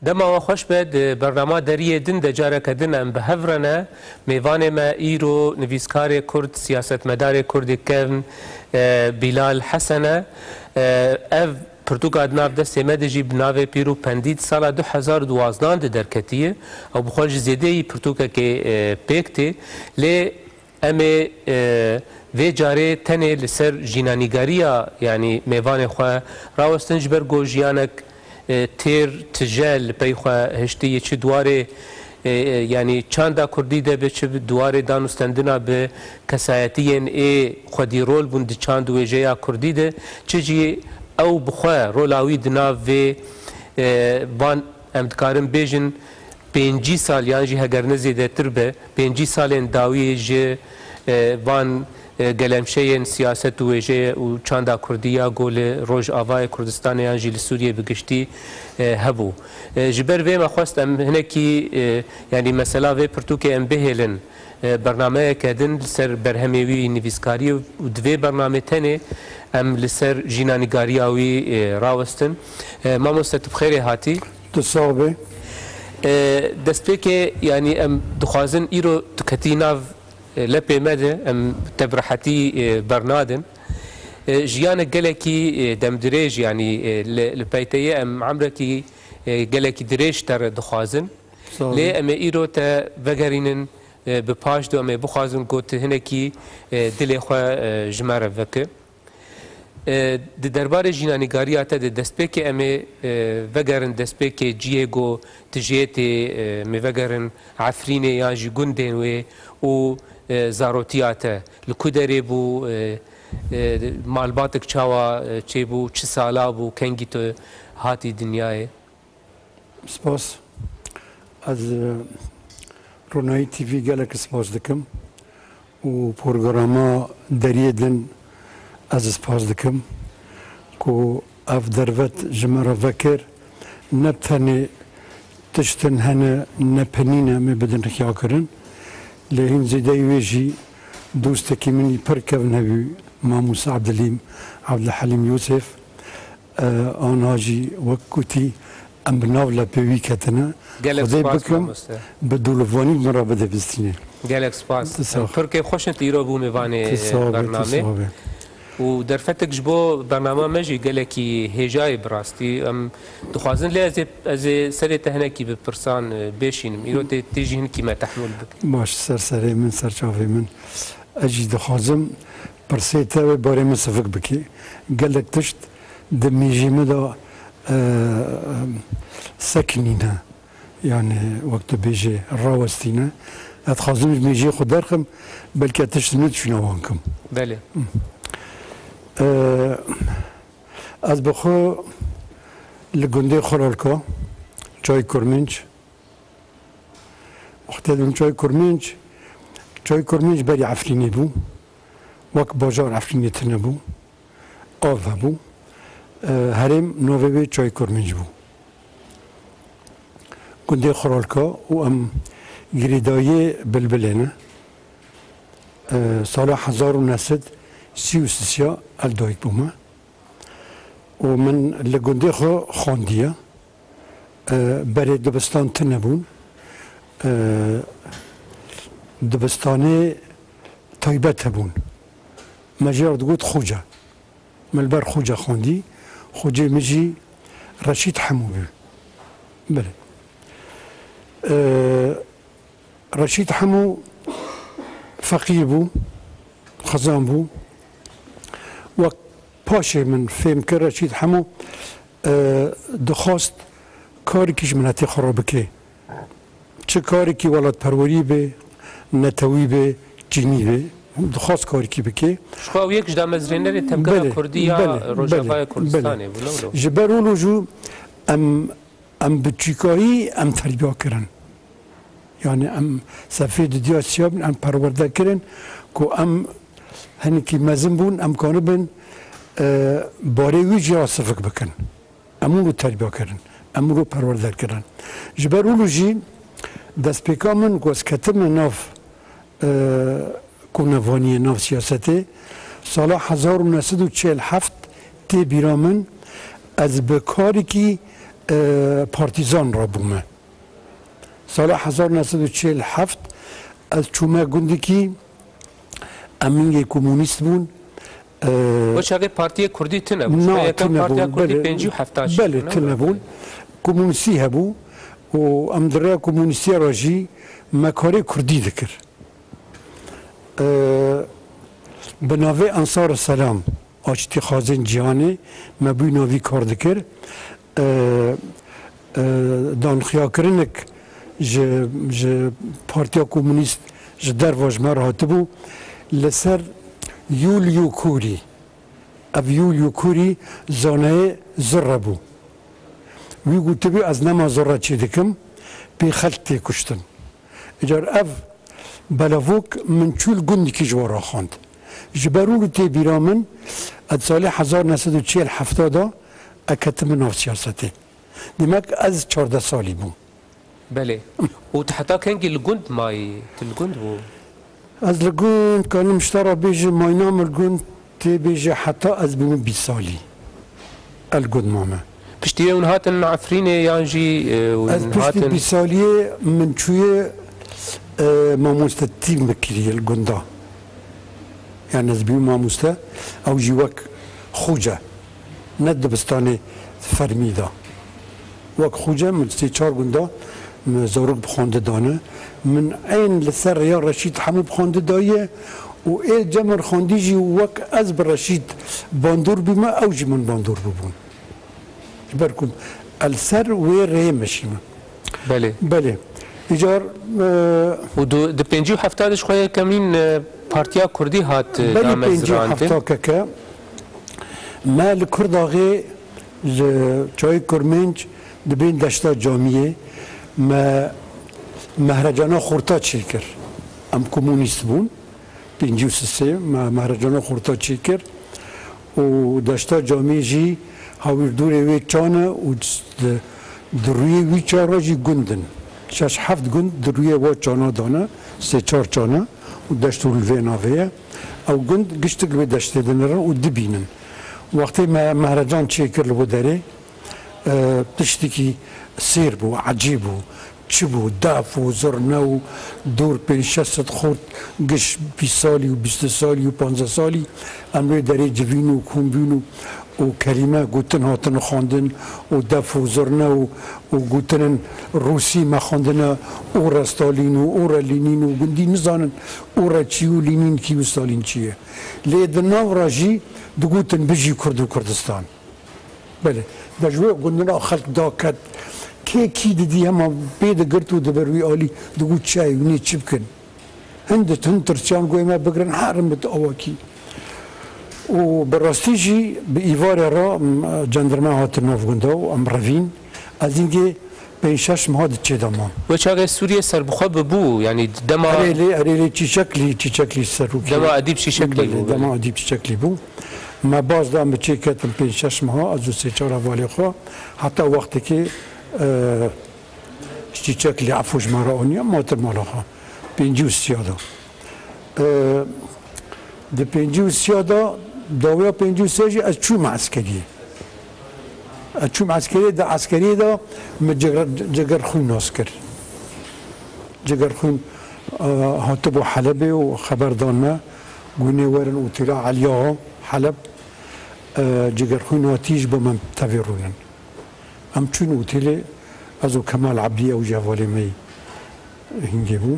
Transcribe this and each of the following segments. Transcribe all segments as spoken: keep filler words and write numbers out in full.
Dema we xweş be, di bernama Deriyê Din de careke din em bi hev re ne. Mêvanê me îro nivîskarê Kurd, siyasetmedarê Kurdê kevn, e, Bilal Hesen e. E, ev pirtûka di nav destê me de jî bi navê Pîr û Pendî di sala du hezar û duwazdan de derketiye. Ew bi xwe ji zêdeyî pirtûkekê, e, pêk tê. Lê Em ê, e, vê carê tenê li ser jînanîgariya, yanî mêvanê xwe rawestin, ji ber ku jiyanek, e, têr, tije li pey xwe hiştiye, çi di warê, e, e, yanî çanda kurdî de be, çi di warê danûstendina bi kesayetiyên ê xwedî rol bûn di çand û wêjeya kurdî de, çi jî ew bi xwe rola wî di nav vê, e, van, em dikarin bêjin, pêncî sal yan jî heger ne zêdetir be, pêncî salên dawî ji, e, van, e, gelemşeyên siyaset û wêjeyê û çanda kurdî ya ku li Rojavayê Kurdistanê yan jî li Sûriyê bi giştî, e, hebû. E, ji ber vê me xwest em hinekî, e, yanî mesela vê pirtûkê em bihêlin, e, bernameyeke din li ser berhemê wî nivîskarî û di vê bernamê tenê em li ser jînanîgariya wî, e, rawestin. E, mamoste, tu bi xêrê hatî. Tu sax be. E, destpêkê, yanî em dixwazin îro tu ketî nav, e, lepê me de, em te bi rehetî, e, bernadin. E, jiyanek gelekî, e, demdirêj, yanî, e, li, li pey te ye, em emrekî, e, gelekî dirêj te re dixwazin. Sağ ol. Lê em ê îro te vegerînin, e, bi paş de em ê bixwazin ku tu hinekî, e, dilê xwe, e, ji me re veke. E, di derbarê jînanîgariya te de destpêkê em ê, e, vegerin destpêkê cihê ku tu jê tê, e, em ê vegerin Efrînê yan jî gundên wê û, e, zarotiya te li ku derê bû, e, e, malbatek çawa, e, çêbû, çi sala bû, kengî tu hatî dinyayê? Spas. Ez, e, Ronahî T V gelek spas dikim û programa Deriyê Din ez spas dikim ku ev dervet ji me re vekir. Ne tenê tiştin hene ne penî ne em ê bidin riyakirin. Lê hîn zêdeyî wê jî dostekî min î pir kevn hebû, Mamoste Abdilîm, Abdulhelîm Yûsif. E, ana jî wek gotî, em bi nav lepê wî ketine. Gelek Xwedê spas, bikim, mamoste. Bi dûlivanî min re bide bistînê. Gelek spas. Tu sax. Em pir kêfxweş in tu îro bû mêvanê, Tu sax be, tu bernamê. Sax be. Û derfetek ji bo bernama me jî gelekî hêja ye bi rastî. Em dixwazin, lê ez ê, ez ê serê te hinekî bi pirsan, e, bêşînim. Îro tê, tê jî hinekî me tehmûl bike. Baş, ser serê min, ser çavê min. Ez jî dixwazim pirsê te wê barê min sivik bikî. Gelek tişt di mêjê min de, e, sekinîne. Yani wek tu bêjê rawestîne. Ez dixwazim ji mêjê xwe derxim, belkî ez tişt nû çûna wan kim. Belê. E, ez bi xwe li gundê Xuralka, Çay Kurminc, Wextê dibim Çay Kurminc, Çay Kurminc berî Efrînê bû. Wek bajar Efrînê tune bû. Av hebû. E, herêm navê wê Çay Kurminc bû. Gundê Xuralka û em girêdayiyê Bilbilê ne. E, sala hezar û neh sed sî û sisiya ev dayik bûme. Û min li gundê xwe xwandiye. E, berê dibistan tune bûn. E, dibistanê taybet hebûn. Me jê re digot xoce. Min li ber xoce xwendî. Xocê min jî Reşîd Hemû bû. Belê. E, Reşîd Hemû feqîr bû, xizan bû. Wek paşê min fêm kir, Reşîd Hemû, e, dixwast karekî ji miletê xwe re bike. Çi karekî welatperwerî be, netewî be, çînî be, dixwast karekî bike. Ji xwe ew yek ji damezrênerê tevgera Belê, kurdî ya belê, Rojavaya belê, Kurdistanê belê. Bû, ne wilo? Ji ber wilo jû em Em bi çîkayî em terbiya kirin. Yani em sefê didiya siya bin, em perwerde kirin ku em hinekî mezin bûn, em kanibin, e, barê wî jî ya sivik bikin. Em wilo terbiya kirin, em wilo perwerde kirin. Ji ber wilo jî destpêka min ku ez ketime nav, e, konevaniyê, nav siyasetê. Sala hezar û neh sed û çel heft tê bîra min, ez bi karekî, e, partîzan rabûme. Sala hezar neh sed û çil heft ez çûme gundikî, em hingê komûnîst bûn. E, O çaxê Partiyê Kurdî tune bû. Na, Şuya yekem tune Partiya bûn, Kurdî belê. Pêncî û heft a çêbû, Belê, ne? Tune bûn. Komûnîstî hebû û em di rêya komûnîstiya re jî me karê Kurdî dikir. E, bi navê Ensar Selam, Aştîxwazên Cîhanê, me bûyî navî kar dikir. E, e, danxiyakirinek ji, ji Partiya Komûnîst ji derva ji me re hatibû. Li ser Yûl Yûkûrî, ev Yûl Yûkûrî zanayê zirre bû. Wî gotibû, ez nema zirre çêdikim, pê xelk tê kuştin. Îcar ev belavok min çû li gundikî ji we raxand. Ji ber wilo tê bîra min, ez salê hezar neh sed û çil heft de ez ketime nav siyasetê. Demek ez çardeh salî bûm. Belê. Û tu heta kengî li gund mayî? Tu li gund bû? Ez li gund, kanim ji te re bêjim, mayîna min li gund tê bêje heta ez bûme bîst salî. Ez li gund mame. Piştî wê hûn hatin Efrînê yan jî, e, hûn Ez piştî hatin bîst saliyê min çûye, e, mamostetî min kiriye li gunda. Yani ez bûme mamoste, ew jî wek xoce. Ne dibistanê fermî de. Wek xoce min sê çar gunda min zarok bi xwendin dane. Min eyn li ser rêya Reşîd hemû bi xwendin daye û ê cem min xwendî jî wek ez bi Reşîd bandor bûme, ew jî min bandor bûbûn. Ji ber ku ez li ser wê rêyê meşîme. Belê. Belê. Îcar, e, Û du, di pêncî û heft de ji xwe yekemîn, e, Partiya Kurdî hat, e, Belê, damezrandin. Pêncî û heft keke me li Kurdaxê, li Çayê Kurmênc, dibên Deşta Camiyê me mehrecana xorta çêkir. Em komûnîst bûn. Pêncî û sisê me mehrecana xorta çêkir û Deşta Camiyê jî hawîrdorê wê çan e û di, di rûyê wî çan re jî gund in. Şeş heft gund di rûyê wa çana de ne, sê çar çan e û deşt û li vê navê ye. Ew gund giştik li wê deştê de ne re û dibînin. Wextê me mehrecan çêkir li bo derê, e, tiştekî sêr bû, ecêb bû. Çi bû? Def û zurne û dor pênc şeş sed xort giş bîst salî û bîst salî û panzdeh salî em wê derê civîn û kombîn û, û kelîme gotin hatin xwendin û def û zurne û, û gotinên rûsî me xwendine, ora Stalîn û ora Lînîn û gundî nizanin ora çi û Lînîn kî û Stalîn çi ye. Lê di nav re jî digotin bijî Kurd û Kurdistan. Belê. De ji wê gundina xelk daket. Kê kî didî hema pê digirt û di ber wî alî digot çi ye, hûn ê çi bikin? Hin di hin tirsiyan ku ê me bigirin, herin bi awakî. Û bi rastî jî bi îvarê re, m, cendirme hatin nav gunda û em revîn. Ez hingê pênc şeş meha di çê de mam. Wê çaxê Sûriye serbixwe bibû, yanî dema Erê lê, erê lê Çîçeklî, Çîçeklî serokê. Dema Edîb Çîçeklî Belê, bû, dema belê. Edîb Çîçeklî bû. Me baz da, em bi çê ketin pênc şeş meha, ez û sê çar hevalê xwe, heta wextekê, e, Çîçeklî efû ji me re aniya, matir mala xwe. Pêncî û sê de. E, di pêncî û sê de, dawiya pêncî û sê jî ez çûm eskeriyê. Ez çûm eskeriyê, di eskeriyê de min Ciger-, Cigerxwîn nas kir. Cigerxwîn, e, hatibû Helebê û xeber dan me, got ê werin otêla Elî Axa, Heleb, e, Cigerxwîn hatî ji bo me tevî rûnin. Em çûn otêlê, ez û Kemal Ebdî, ew jî hevalê me yî hingê bû.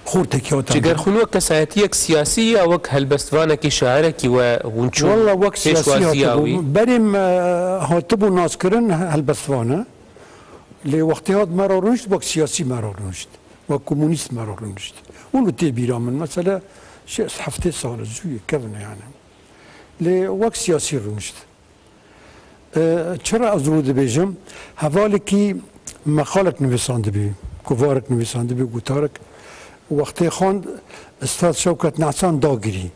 Xortekî hate. Cigerxwîn wek kesayetiyek siyasî ya wek helbestvanekî, şairekî we hûn çûn Walla wek siyasî pêşwaziya hatibû. Wî? Berê me hatibû naskirin helbestvan e. Lê wextê hat me re rûnişt, wek siyasî me re rûnişt. Wek komûnîst me re rûnişt. Wilo tê bîra min. Mesela şêst heftê sal e, zû ye, kevin e yani. Lê wek siyasî rûnişt. E, çira ez wilo dibêjim? Hevalekî meqalek nivîsandibî, kovarek nivîsandibî, gotarek. Wextê xwend Stad Şewket Nehsan dagirî.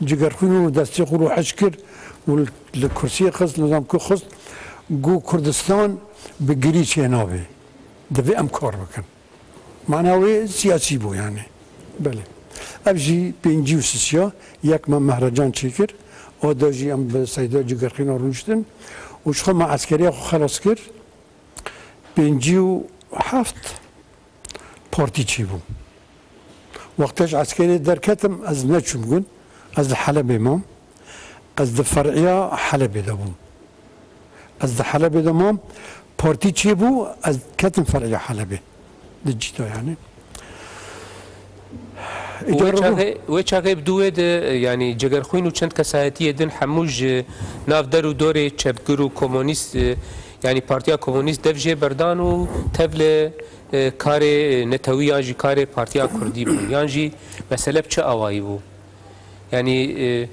Cigerxwîn û destê xwe ro hiş kir û li, li kursiyê xist, nizam ku xist, got Kurdistan bi girî çênabe. Divê em kar bikin. Mana wê siyasî bû yani. Belê. Ev jî pêncî û sisiya, yek me mehrecan çêkir, oda jî em bi Seyda Cigerxwîna rûniştin û ji xwe me eskeriya xwe xelas kir. Pêncî û heft partî çêbû. Wextê ji eskerê derketim, ez neçûm gund, ez li Helebê mam. Ez di fer'iya Helebê de bûm. Ez di Helebê de mam, partî çêbû, ez ketim fer'iya Helebê. Di cî de yani. Û wê Îdare bû. Çaxê, wê çaxê bi dû wê de, yanî Cegerxwîn û çend kesayetiyê din hemû ji nav der û dorê çepgir û komunîst, e, yanî Partiya Komunîst dev jê berdan û tevlê, e, karê netewî yan jî karê Partiya Kurdî bûn. Yan jî mesele bi çi awayî bû? Yanî, e,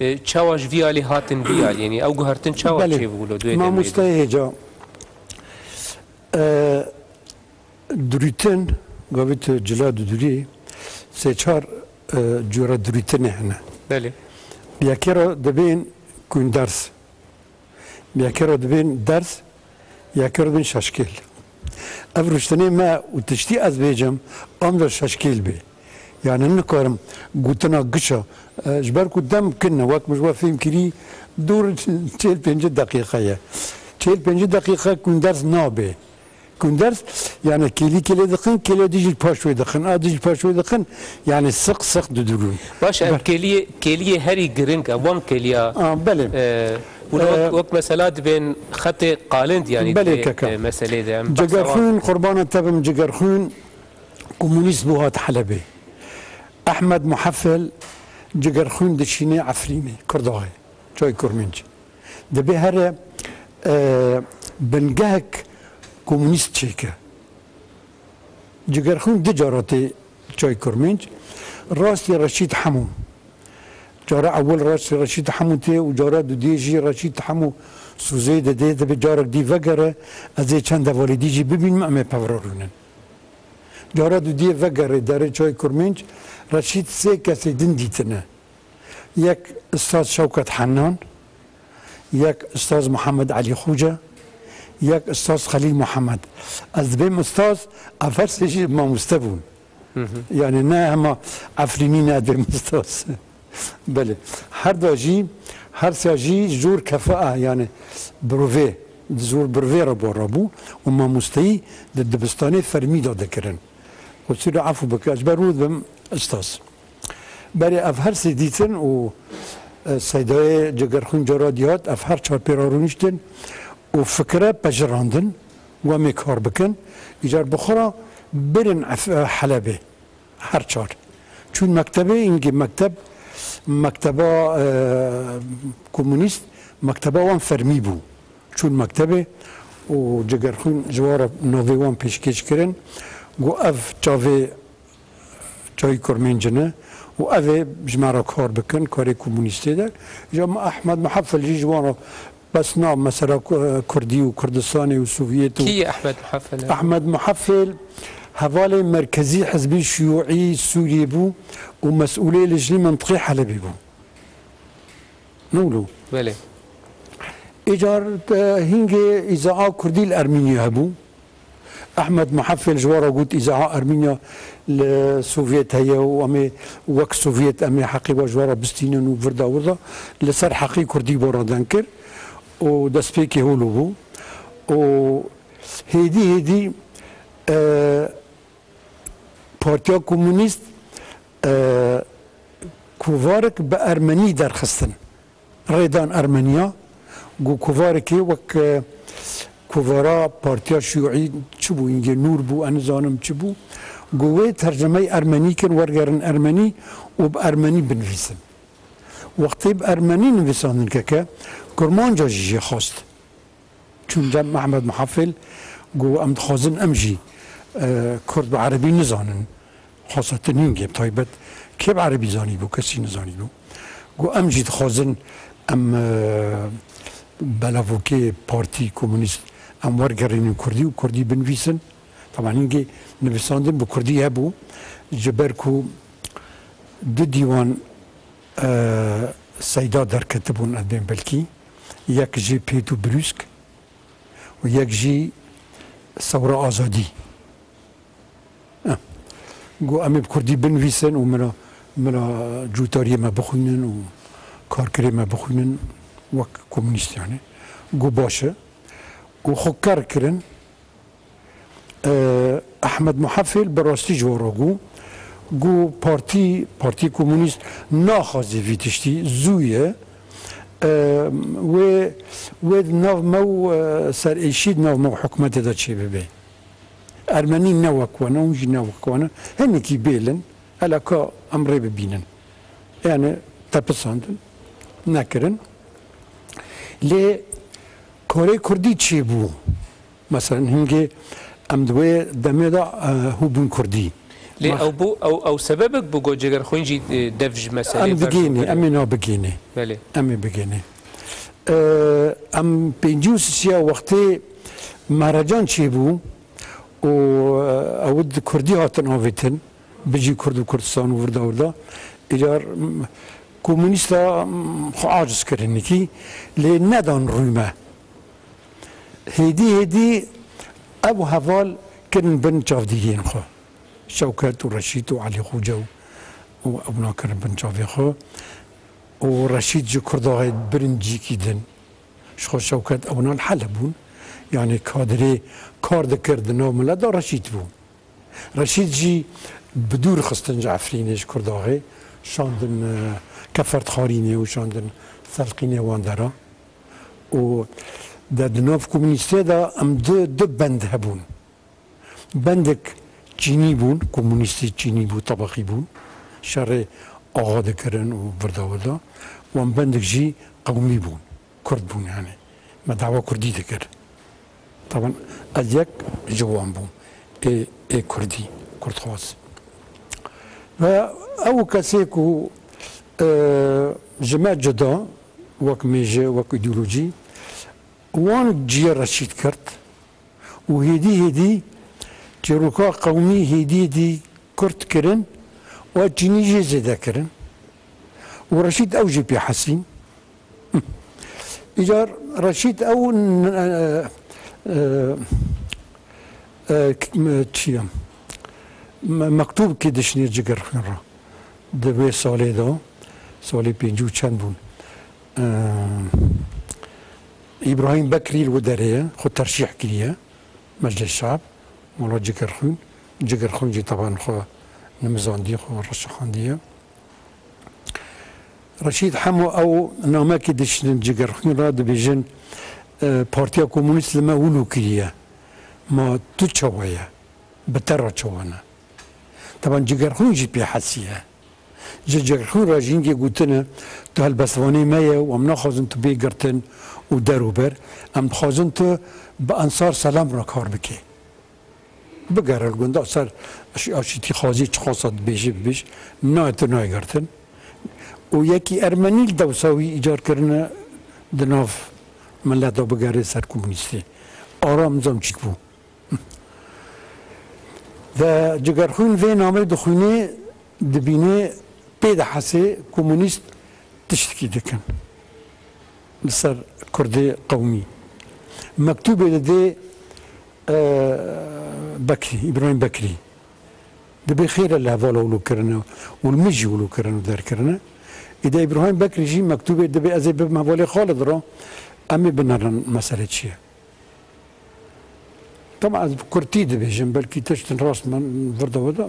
e, çawa ji vî alî hatin vî alî? Yanî ew guhertin çawa Belê. Çêbû li duyê demê de? Mamostayê hêca, e, Dirûtin, gavê tu cila didurî, sê çar, e, cûra dirûtinê hene. Belê. Yekê re dibên kunders. Yekê re dibên ders, yekê re dibên şaşkêl. Ev rûştinê me û tiştî ez bêjim, anca şaşkêl bê. Yani nikarim gotina giş e, e, ji ber ku dem kin e, wek min ji we fêm kirî, dûr çêl pêncî deqîqe ye. Çêl pêncî deqîqe kunders nabe. Kunders, yani kêlî kêlê dixin, kêlê dijî paş wê dixin, a dijî paş wê dixin, yani siq siq didurûn. Baş, ev Ber- kêliyê, kêliyê herî giring e, wan kêliya, A, belê. E, hûn wek, E, wek mesela dibên xetê qalind, yani Belê dibê, keke. E, meselê de em behsa wan Cigerxwîn, qurbana te bim, Cigerxwîn, komunîst bû, hat Helebê. Ehmed Muheffel, Cigerxwîn dişînê Efrînê, Kurdaxê, Çay Kurminc. Dibê here, e, bingehek komunîst çêke. Cigerxwîn du cara tê Çay Kurminc. Rastî Reşîd Hemû. Cara ewil rastî Reşîd Hemû tê û cara dudiyê jî Reşîd Hemû sûzê didê, dibê carek dî vegere, ez ê çend hevalê dî jî bibînim, em ê pevra rûnin. Cara dudiyê vegerê derê Çay Kurminc, Reşîd sê kesê din dîtine. Yek Ustaz Şewket Hennan, yek Ustaz Muhammed Elî Xoce, yek Ustaz Xelîl Muhammed. Ez dibêm Ustaz, ev her sê jî mamoste bûn. Hı hı. Yani ne hema Efrînî ne dibêm Ustaz. Belê. Her da jî, her sê jî jor kefa, yani birove, jor birove re bor rabû û mamosteyî di dibistanê fermî de dikirin. Qusûrê efû bike, ez ber rû dibim Ustaz. Berê ev her sê dîtin û, e, Seydayê Cigerxwîn cara dî hat, ev her çar pê re rûniştin û fikire pejirandin, ku em ê kar bikin, îcar bi xwe re birin ef-, e, Helebê. Her çar. Çûn mektebê, îngê mekteb, mekteba, e, komunîst, mekteba wan fermî bû. Çûn mektebê û Cigerxwîn ji wan re navê wan pêşkêş kirin. Got, ev çavê Çayê Kurmêncine û ev ê ji me re kar bikin, karê komunîstê de. Ji me Ehmed Muheffel jî ji wan re bes na mesela Ku-, Kurdî û Kurdistanê û Sovyet û Kî ye Ehmed Muheffel? Ehmed Muheffel hevalê merkezî Hizbê Şiyûî Sûriyê bû û mesûlê lijnê mintiqê Helebê bû. Ne wilo? Belê. Îcar, e, hingê îzaa Kurdî li Ermîniya hebû. Ehmed Muheffel ji we re got, îzaa Ermîniya li Sovyet heye û em ê wek Sovyet em ê heqê we ji we re bistînin û virda wirda li ser heqê Kurdî bo re deng kir û destpêkê holo bû û hêdî hêdî, e, Partiya Komunîst, e, kovarek bi ermenî derxistin. Rêdan Ermeniya, ku kovarekê wek, e, kovara Partiya Şiyûî çi bû, îngê Nûr bû, ez nizanim çi bû, ku wê tercemeyê ermenî kir, wergerin ermenî û bi ermenî binivîsin. Wextê bi ermenî nivîsandin keke, kurmanca jî jê xwest. Çûn cem Mehmed Muhafil, got, em dixwazin em jî, e, Kurd bi erebî nizanin. Xwasa tinîngê bi taybet kê bi erebî zanîbû, kesî nizanîbû. Got, em jî dixwazin em, e, belavokê partî komunîst em wergerînin Kurdî û Kurdî binivîsin. Taban hingê nivîsandin bi Kurdî hebû. Ji ber ku du dîwan, e, Seyda derketibûn, ez bên belkî. Yek jî Pêt û Brûsk û yek jî Sewra Azadî. Eh. Got, em ê bi Kurdî binivîsin û min re, min re cûtariyê me bixwînin û karkirê me bixwînin wek komunîst yani. Got baş e. Û xwe ker kirin. E, Ehmed Muhefil bi rastî ji we re got, got partî, Partî Komûnîst naxwaze vî tiştî, zû ye. E, wê, wê di nav me û, e, serêşî di nav me û hikûmetê de çêbibe. Ermenî ne wek we ne, hûn jî ne wek we ne. Hinekî bêlin, hela ka em rê bibînin. Yani tepisandin, nekirin. Lê karê kurdî çêbû. Mesela hingê em di wê demê de, e, hûbûn kurdî. Lê Ma- ew bû, ew, ew sebebek bû ku Cegerxwîn jî, e, dev ji meselê Em berz û digênê, em ê na bigênê. Belê. Em ê bigênê. E, em pêncî û sisiya wextê mehrecan çêbû û, e, ew di kurdî hatin avêtin. Bijî Kurd û Kurdistan û wirda wirda. Îcar, m, komûnîsta, m, xwe aciz kirin nikî, lê nedan rû me. Hêdî hêdî ev heval kirin bin çavdîriyên xwe. Şewket û Reşîd û Elî Xoce û, û ew nakirin bin çavê xwe. Û Reşîd ji Kurdaxê birin cîkî din. Ji xwe Şewket ewna li Heleb bûn. Yani kadirê kar dikir di nav milet de Reşîd bû. Reşîd jî bi dûr xistin ji Efrînê, ji Kurdaxê, şandin, e, Kefertxarînê û şandin Selqînê wan dera. Û de di nav komûnîstê de em du, du bend hebûn. Bendek çînî bûn, komûnîstê çînî bû, tebeqî bûn. Şerê axa dikirin û virda wirda. Wan bendek jî qewmî bûn. Kurd bûn yani. Me dawa kurdî dikir. Taban ez yek ji wan bûm. Ê, ê kurdî, kurdxwaz. Ve ew kesê ku, e, ji me cuda, wek mêje, wek îdeolojî, wan ciyê Reşîd kir û hêdî hêdî çîroka qewmî hêdî hêdî kurt kirin û çînî jê zêde kirin. Û Reşîd ew jî pê hesîn. Îcar Reşîd ew n-, e, e, e, k-, me-, çi ye? Me-, mektûbkê dişinê Cigerxwîn re. Di vê salê de, salê pêncî û çend bûn. E, Îbrahîm Bekrî li wê derê ye, xwe terşîh kiriye. Meclis Şab, mala Cigerxwîn. Cigerxwîn jî teban xwe nimizandiye, xwe reşixandiye. Reşîd hemû ew namekî dişînin Cigerxwîn re dibêjin, e, Partiya Komûnîst li me wilo kiriye. Ma tu çawa ye? Bi te re çawa ne? Teban Cigerxwîn jî pê hesî ye. Ji Cigerxwîn re jî hingê gotine, tu helbestvanê me ye û em naxwazin tu bê girtin û der û ber. Em dixwazin tu bi Ensar Selam re kar bikê. Bigere li gunda ser aş-, aşîtîxwazî çiqasa dibêjî bibêj, nayê tu nayê girtin. Û yekî ermenî li dewsa wî îcar kirine di nav mileta bigere ser komûnîstê. Aram zam çîk bû. De Cigerxwîn vê namê dixwînê, dibînê pê dihesê komûnîst tiştekî dikin. Li ser Kurdê qewmî. Mektûbê didê, e, Bekrî, Îbrahîm Bekrî. Dibê xêr e li hevala wilo kirine û li min jî wilo kirine û derkirine. Îde Îbrahîm Bekrî jî mektûbê dibê ez ê bibim hevalê Xalid re, em ê binerin mesele çi ye. Tamam, ez bi kurtî dibêjim, belkî tiştin rast min virda we da.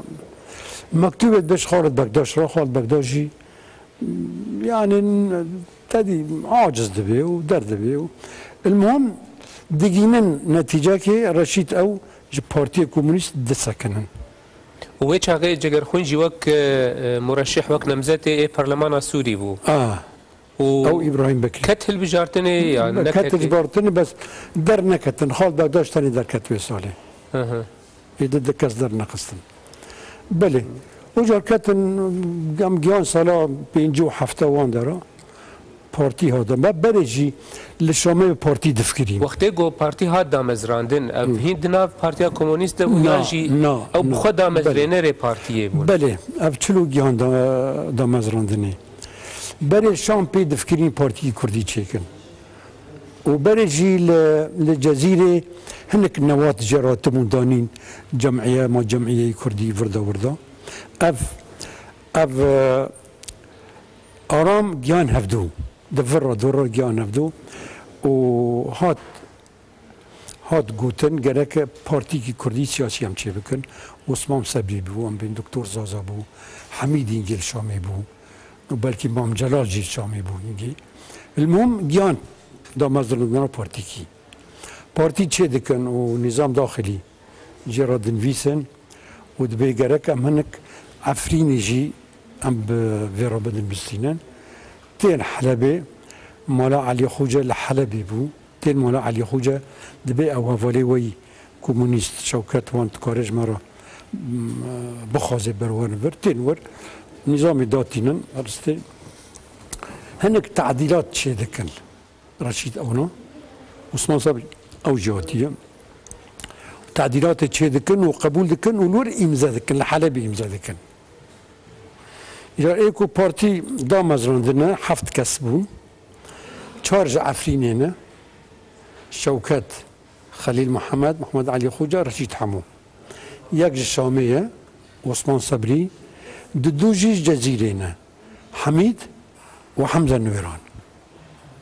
Mektûbê dibe ji Xalid Bekdaş re, Xalid Bekdaş jî, yani, tedî aciz dibe û derdibe û ilmuhim digînin netîcekê Reşîd ew ji Partiyê Komûnîst disekinin. Û wê çaxê Cegerxwîn jî wek, e, e, mureşih, wek nemzetê ê perlemana Sûrî bû. A. Û Ew Îbrahîm Bekirî. Ket hilbijartinê ya Ket neketê? Hilbijartinê, bes derneketin. Xalid Bekdaş tenê derket wê salê. Hı hı. Êdî di kes dernexistin. Belê. Ocar ketin, em giyan sala pêncî û hefta wan dera. Partî hate. Me berê jî li Şamê bi partî difikirîn. Wextê ku partî hat damezrandin, ev Hı. hîn di nav Partiya Komûnîst de bû Na, yan jî na, ew bi na. xwe damezrênerê Belê. partiyê bûn? Belê. Ev çil û giyan da-, damezrandinê. Berê Şam pê difikirîn partiyî kurdî çêkin. Û berê jî li, li Cezîrê hinek newat jê re hatibûn danîn cem'iye, ma cem'iyeyê kurdî virda wirda. Ev, ev, e, aram giyan hevdû. Di vir re, di vir re giyan hevdû. û hat, hat gotin, gereke partîkî kurdî siyasî em çêbikin. Osman Sebrî bû, em bên Doktor Zaza bû, Hemîd Îngil Şamê bû, û belkî Mam Celal jî Şamê bû hingî. Li muhim giyan damezrandina partîkî. Partî çêdikin û nîzam daxilî jê re dinivîsin û dibê gerek em hinek Efrînê jî em bi vê re bidinivîsînin. Tên Helebê, mala Elî Xoce li Helebê bû. Tên mala Elî Xoce, dibê ew hevalê we yî komunîst Şewket wan dikare ji me re, m, bixwaze ber wan vir. Tên wir, nîzamê datînin, ristê hinek tadîlat çêdikin. Reşîd Ewna, Osman Sabri ew jî hatiye. Tadîlatê çêdikin û qebûl dikin û li wir îmze dikin, li Helebê îmze dikin. Îcar ê ku partî damezrandine heft kes bû. Çar ji Efrînê ne. Şewket, Xelîl Mihemed, Mihemed Elî Xoca, Reşîd Hemo. Yek ji Şamê ye, Osman Sebrî. Di du jî ji Cezîrê ne. Hemîd û Hemze Nûran.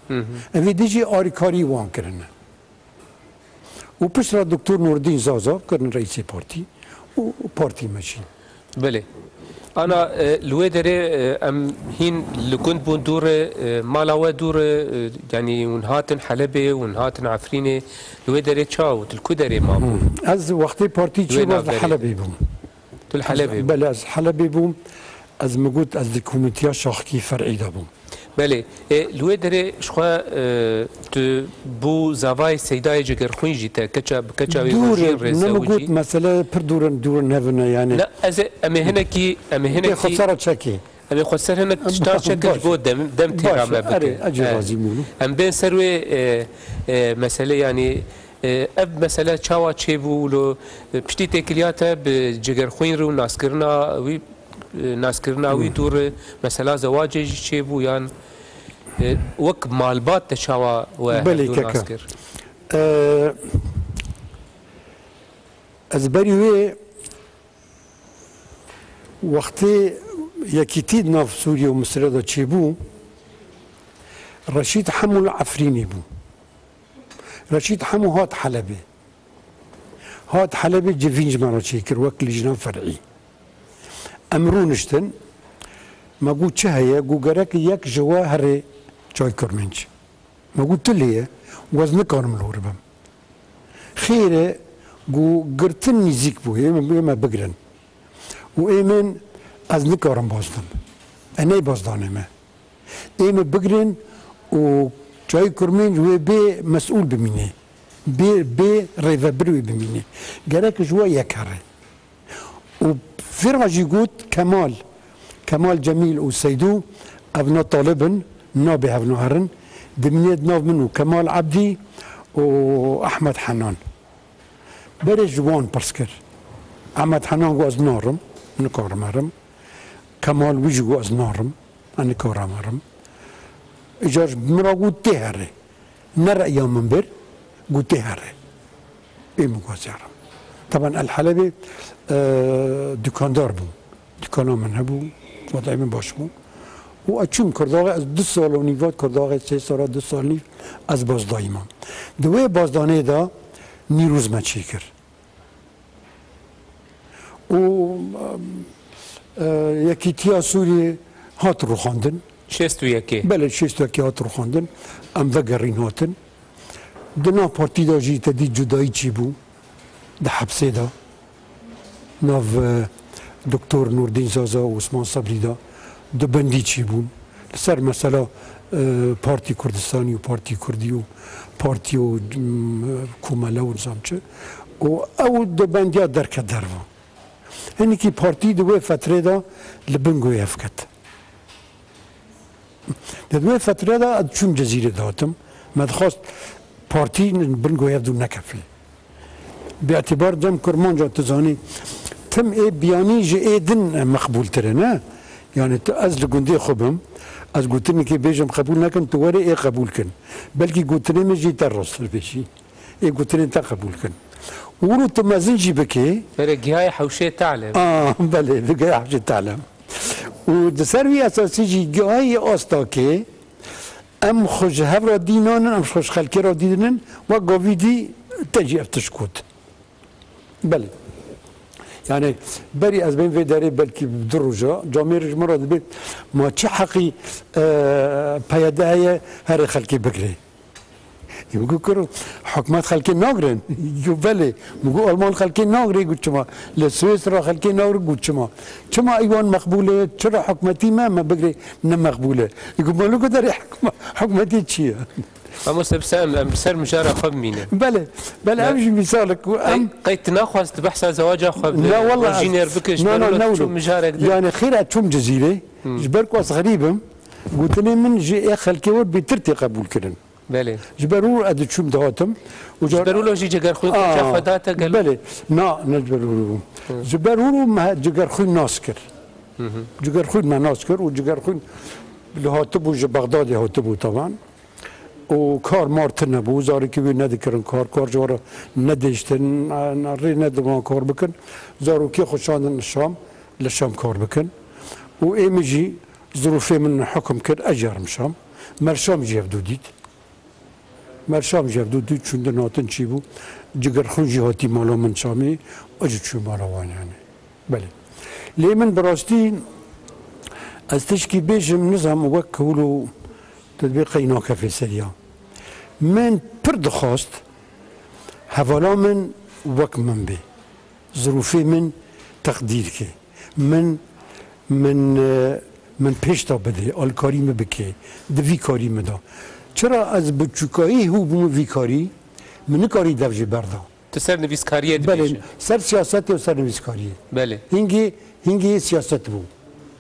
Hı hı. Evê dî jî arîkarî wan kirine. Û pişt re Doktor Nurdîn Zaza kirin reîsê partî û partî me jî. Belê. Ana, e, li wê derê, e, em hîn li gund bûn dûr e, e, mala we dûr e, e, yanî hûn hatin Helebê, hûn hatin Efrînê. Li wê derê çawa bû? Tu li ku derê mabû? Hmm. Ez wextê partî çêbû, ez li Helebê bûm. Tu li Helebê bû? Belê, ez Helebê bûm. Ez min got, ez di komîteya şaxkî fer'î de bûm. Belê. E, li wê derê ji xwe, e, tu bû zavayê Seydayê Cegerxwîn jî te, keça, bi keça wî Dûr, rojîn rêzewicî. Ne min got, mesele pir dûr in, dûr in, hev in, yani. Na, ez ê, em ê hinekî, em ê Ê hinekî, xwe ser çekê. Em ê xwe ser hinek tiştan çekin, ji bo dem, dem têra me bike. Erê, ez jî razî bûm. Em bên ser wê, e, e, mesele, yani, e, ev mesele çawa çêbû, lo, e, piştî têkiliya te bi Cegerxwîn re û naskirina wî, e, naskirina wî dûr, e, mesela zewacê jî çêbû yan, e, wek malbat te çawa we hevdû nas kir? E, ez berî wê wextê yekîtî di nav Sûriye û Misirê de çêbû, Reşîd Hemo li Efrînê bû. Reşîd Hemo hat Helebê. Hat Helebê civîn ji me re çêkir wek lijna fer'î. Em rûniştin, me got, çi heye? Got, gerek yek ji we here Çaykurmênc. Me got, tu lê ye? Got, ez nikarim li wir bim. Xêr e, got, girtin nîzîk bû, ê me, ê me bigirin. Û ê min, ez nikarim baz dim. E, ney baz danê me. Ê me bigirin û Çaykurmênc wê bê mesûl bimîne. Bê, bê rêvebir wê bimîne. Gerek ji we yek here. Û vê re jî got Kemal, Kemal Cemîl û Seydo, ev na talib in, nabê hevna herin, dimîne di nav min û Kemal Ebdî û Ehmed Henan. Berê ji wan pirs kir. Ehmed Henan got, ez narim, nikarim herim. Kemal wî jî got, ez narim, ez nikarim herim. Îcar ji min re got, tê herê. Ne reya min bir, got, tê herê. Ê min got, ez ê herim. Teban el Helebê, e, dukandar bû. Dukana min hebû, wadayê min baş bû. Û ez çûm Kirdaxê, ez du sal û nîv hat Kirdaxê, sê sala du sal nîv ez bazdayî mam. Di wê bazdanê de Nîrûz me çêkir. Û, e, Yekîtiya Sûriyê hat rûxandin. Şêst û yekê. Belê, şêst û yekê hat rûxandin. Em vegerîn hatin. Di nav partî de jî te dî cudayî çêbû. Di hepsê de. Nav, e, Doktor Nurdîn Zaza û Osman Sebrî de dubendî çêbûn. Li ser mesela, e, Partî Kurdistanî û Partî Kurdî û Partî û, m, Komele û nizam çi. Û ew dubendiya derket derve. Hinekî partî di wê fetrê de li bin guhê hev ket. Di wê fetrê de ez çûm Cezîrê dihatim. Me dixwest partî bin guhê hev dû nekefê. Bi îtîbar dem Kurmanca tu zanî, tim ê biyanî ji ê din meqbûltir e, ne? Yani tu, ez li gundê xwe bim, ez gotinekê bêjim qebûl nekin, tu werê ê qebûl kin. Belkî gotinê min jî te rasttir bêjî. Ê gotinên te qebûl kin. Û tu mezin jî bikê. Berê gihayê hewşê talem. Ah, belê, di gihayê hewşê talem. Û di ser wî esasî jî gihayê astakê Em xwe ji hev re dî nanin, em xwe ji xelkê re dî dinin, wek gavî dî te jî ev tişt got. Belê. Yani berî ez bên vê derê belkî du roja, camêr ji min re dibê, ma çi heqî, e, P Y D heye herê xelkê bigirê? Min got, kuro, hikûmet xelkê nagirin. Got, belê. Min got, Alman xelkê nagirê? Got, çima? Li Swêsra xelkê nagirê? Got, çima? Çima îwan meqbûl e? Çira hikûmetî me, me bigirê ne meqbûl e? Got, ma li ku derê hikûme-, hikûmetî çi ye? Mamoste, bi ser, em, em bi ser mijara xwe bimînin. Belê, belê, Ne. ev jî mîsalek ku Qey, em qey tu naxwaz tu behsa zewaca xwe bi Na, wallah, ez jîner bikir, ji na, ber na, wilo ne tu çû wilo. Mijarek de. Yani xêr ez çûm Cizîrê, Hmm. ji ber ku ez xerîb im, gotinê min ji ê xelkê we bêtir tê qebûl kirin. Belê. Ji ber wilo ez diçûm dihatim. Û Ji car ber wilo jî Cigerxwîn Aa, xwe date gelo? Belê. Na, ne ji ber wilo bû. Hı. Ji ber wilo me Cigerxwîn nas kir. Hı hı. Cigerxwîn me nas kir û Cigerxwîn li hatibû, ji Bexdadê hatibû teban. Û kar mar tune bû, zarokê wî nedikirin kar, kar ji we re nedêştin, rê nedidan kar bikin. Zarokê xwe şandin Şam, li Şam kar bikin. Û ê min jî zirûfê min hukm kir, ez jî herim Şam. Me li Şam jî hevdû dît. Me li Şam jî hevdû dît, çûn din hatin çî bû. Cigerxwîn jî hatî mala min Şamê, ez jî çû mala wan yani. Belê. Lê min bi rastî, ez tişkî bêjim, nizam wek wilo tu dibê qey nakefê seriya. Min pir dixwast hevala min wek min bê. Zirûfê min teqdîr ke. Min, min, e, min pêş de bide, alkarî min bike, di vî karî min de. Çira ez bi çûkayî hû bûm vî karî, min nikarî dev jê berda. Tu ser nivîskariyê Belê, dibêje. ser siyasetê û ser nivîskariyê. Belê. Hingê, hingê siyaset bû.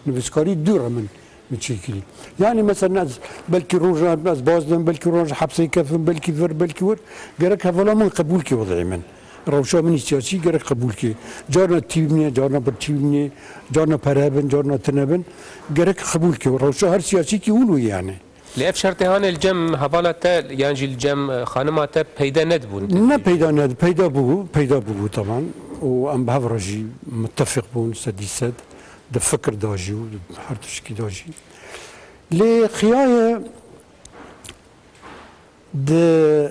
Nivîskarî dû re min, min çêkirî. Yani mesela ez belkî rojan ez baz dibim, belkî rojan hepsê kefim, belkî vir, belkî wir. Gerek hevala min qebûl ke wezîyê min. Rewşa min siyasî gerek qebûl ke. Carna tî bimîne, carna bi tî bimîne, carna pere bin, carna tine bin. Gerek qebûl ke. Rewşa her siyasî ki wilo yani. Lê ev şertê hane li cem hevala te yan jî li cem, e, xanima te peyde nedibûn? Ne peyda ned-, peyda bû, peyda bû, teban. Û em bi hev re jî muttefîq bûn, sedî sed, di fikir de jî û di her tişkî de jî. Lê xiyaye di,